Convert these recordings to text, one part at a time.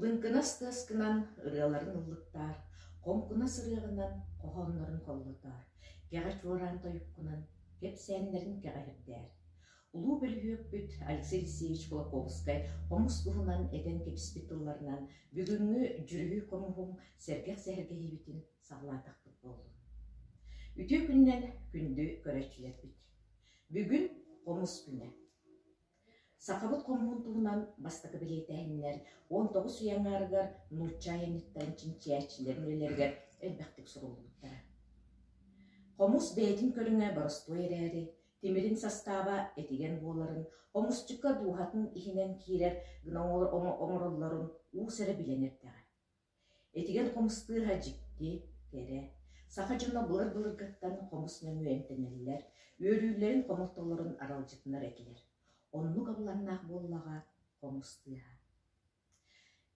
Лыҥкынас тыаскынан ырыаларын ыллыктаар, хоҥкунас ырыаҕынан хоһооннорун холлотоор, кэҕэ чуораан тойуккунан кэпсээннэрин кэҕэһирдээр. Улуу бөлүһүөкпүт Алексей Алексеевич Кулаковскай хомус туһунан этэн кэбиспит тылларынан бүгүҥҥү Дьүрүһүй хомуһум сэргэх сэһэргэһиибитин саҕалаатахпыт буоллун. Үтүө күнүнэн күндү көрөөччүлэрбит! Бүгүн хомус күнэ. Сахабыт хомуһун туһунан бастакы бэлиэтээһиннэр 19 үйэ аҥаарыгар нуучча айанньыттарын чинчийээччилэрин үлэлэригэр элбэхтик суруллубуттара. Хомус бэйэтин көрүҥэ боростуой эрээри, тимирин састааба этигэн буоларын, хомусчукка дууһатын иһинэн киирэр гына оҥороллорун уус эрэ билэн эрдэҕэ. Этигэн хомус тыаһа дьикти, кэрэ. Саха дьоно былыр-былыргыттан хомус нөҥүө эмтэнэллэр, үөрүүлэрин хомолтолорун аралдьытынар этилэр. Оннук абылаҥнаах буоллаҕа хомус тыаһа.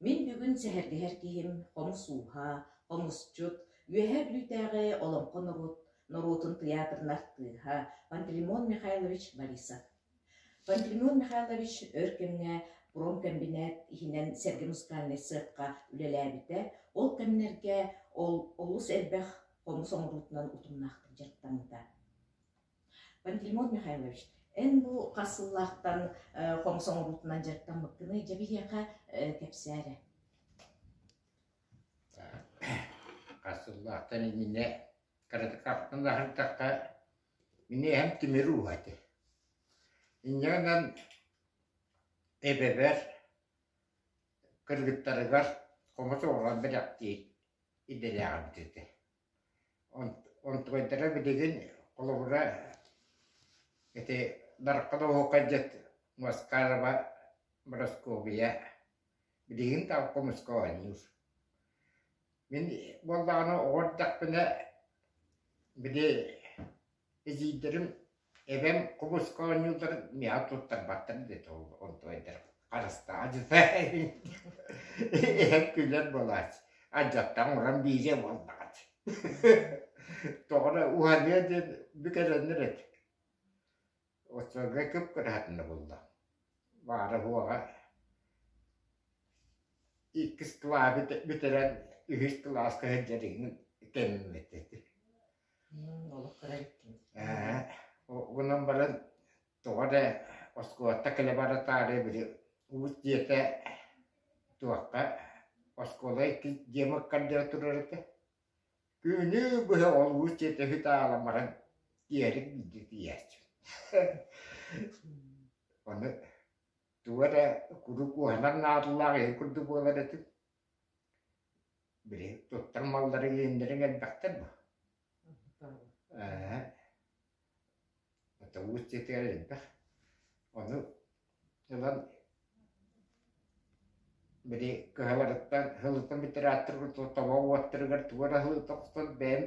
Мин бүгүн сэһэргэһэр киһим хомус ууһа, хомусчут, Үөһээ Бүлүүтээҕи Олоҥхо норуот норуотун тыйаатырын артыыһа Пантелеймон Михайлович Борисов. Пантелеймон Михайлович өр кэмҥэ промкомбинат иһинэн сэргэ музыкальнай сыахха үлэлээбитэ. Ол кэмнэргэ ол олус элбэх хомус оҥоруутунан утумнаахтык дьарыктаммыта. Пантелеймон Михайлович, эн бу хас сыллаахтан хомус оҥоруутунан дьарыктаммыккыный? Дьэ биһиэхэ кэпсээ эрэ. Хас сыллаахтан иннинэ кыратык ахтан аһардахха мин эһэм тимир ууһа этэ. Инньэ гынан эбэбэр кыргыттарыгар хомус оҥорон бэлэхтиир идэлээх эбит этэ. Онтугайдара билигин холобура ити Дархан оһуохайдьыт Москарова Моросковия билигин да хомуска оонньуур. Мин буоллаҕына оҕо эрдэхпинэ били эдьиийдэрим эбэм хомуска оонньуулларын миэхэ туттарбаттар диэтэ ол онтуойдар харыстаах дьыта эһэм күлэр буолааччы алдьаттан уран биириэ буоллаҕа тоҕо эрэ уһаныа диэн бүк эрэнэр этим оччолорго кып-кыраһатына булла баара-суоҕа иккис кылааһы бүтэрэн үһүс кылааска сылдьар игин кэммит этэ. Олох кыра эбиккин. Ээ, онон баран тоҕо эрэ оскуолаттан кэлэ бара таарыйа били уус дьиэтэ туохха оскуола икки дьиэм ыккардыгар турар этэ. Күнү быһа ол уус дьиэтэ үһү таалан баран тиэрик биирдэ тиийээччи. Ону тугу эрэ куруук уһанар наадалаах иһи курдук буолар этим. Били туттар маллары иэннэриҥ элбэхтэр дуо? Ээ, уус дьиэтигэр элбэх. Ону ылан били кыһаларыттан һылытан бүтэрээттэр тобо уоттарыгар тугу эрэ һылыта охсон бэйэм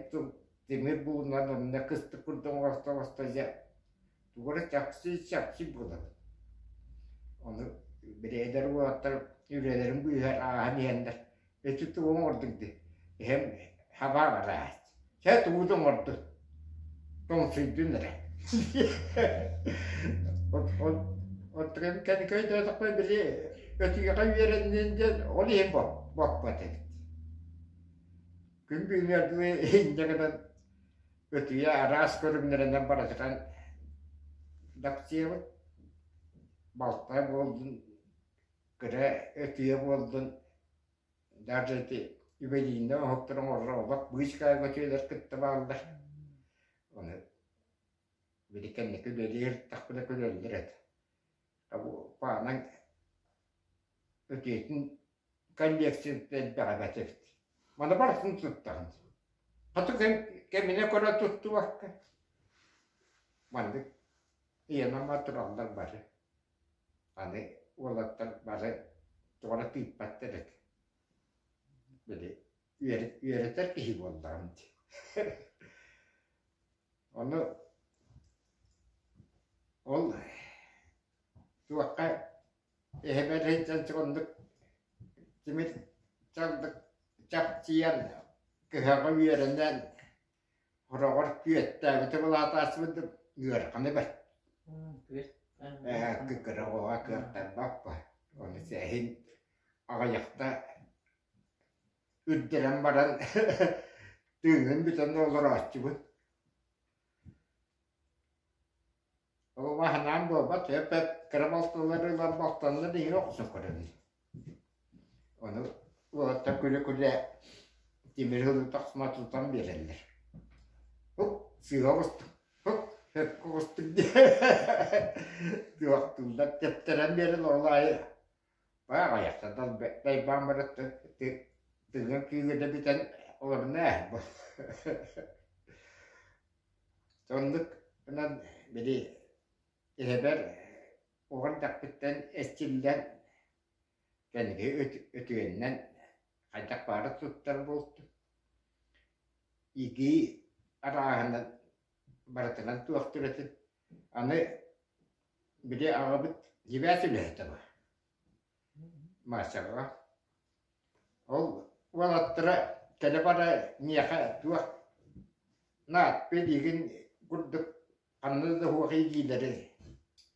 тимир буунан онно кыстык курдук оҥосто оҥосто дьэ тугу эрэ чахчы-чахчы буолабын. Ону били эдэр уолаттар үлэлэрин быыһар ааһан иһэннэр Ити тугу оҥордуҥ дии? Эһэм хабаа бараат. Чэ, тугу да оҥордун. Тоҥсуйдун эрэ. Оттон кэнники өйдөөтөхпүнэ били өтүйэҕэ үөрэннин диэн ол иһин боппот эбит. Күн бүгүҥҥэ дылы инньэ гынан өтүйэ араас көрүҥнэринэн барытынан дапсыйабыт. Балта буоллун, кыра өтүйэ буоллун даже ити ювелирнай оһохтору оҥорор олох быычыкаайга өтүйэлэр кытта бааллар. Ону били кэнники үлэлии сырыттахпына күлэллэр этэ. Бу паанаҥ өтүйэтин коллекцията элбэҕэ бэрт эбит. Маны барытын туттаҕын. Хата кэминэ көрө туттубакка маннык ыйанан тураллар бары. Аны уолаттар бары тоҕо эрэ тыыппаттар этэ. Били үөрэтэр киһи буоллаҕым дии. Ону ол туохха эһэбэр сылдьан оннук тимир чаллык чапчыйан кыһаҕа үөрэнэн Хороҕор күөттээбитэ былаатааччыбыт да ыарахана бэрт. Күөт. Ээ, кыра оҕоҕо кыаттарбаппа. Ону сэһин. Аҕыйахта үрдэрэн баран тыыҥын бүтэн олорооччубун. Ол маһынаан буолбат, эппэт кыра балтылары ылан балтаннар иһин охсон көрөбүн. Ону уолаттар күлэ-күлэ тимир ылыы тахсыма тутан биэрэллэр. Хуп, сыыһа оҕустук, хуп, сөпкө оҕустук диэн туохтууллар, тэптэрэн биэрэн ол аайы Бааҕайахтан дайбаан барыттан тыҥа күүгэнэ бүтэн олорно ээ. Оннук гынан били эһэбэр оҕо эрдэхпиттэн эрчиллэн кэнники өтүөннэн хайдах баара туттар буолтум. Игии арааһынан барытынан туохтуур этим. Аны били аҕабыт дьибээс үлэһитэ баар Масяҕа. Ол уолаттара кэлэ-бара миэхэ туох наадпый диигин курдук ханна да суох илиилэри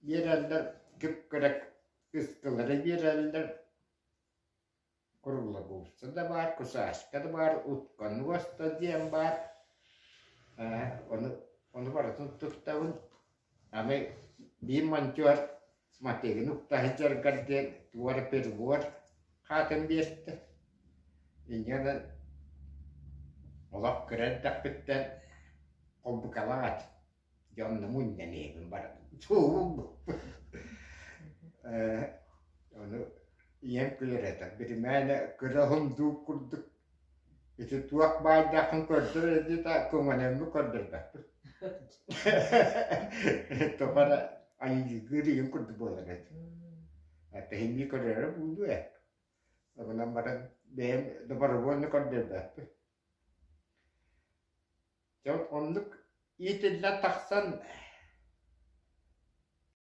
биэрэллэр, кып-кыра ыскылары биэрэллэр. Круглогубцы да баар, кусачка да баар, утконос да диэн баар. Ону, ону барытын туттабын. Аны биир монтер матыгын укта сылдьаргар диэн туора перебор хаатын биэртэ. Инньэ гынан олох кыра эрдэхпиттэн холбукалаах этим. Дьэ онно мунньан иһэбин барабын. Ону ийэм күлэр этэ. Биримээнэ кыра уһундуук курдук ити туох баайдааххын көрдөр диэтэ көҥөнөммүт көрдөрбөппүт. Тоҕо эрэ айыыгыыр ийэм курдук буолар этэ. Тэһиннии көрөрө буолуо ээ. Онон баран бэйэм добровольно көрдөрбөппүн. Дьэ оннук иитиллэн тахсан.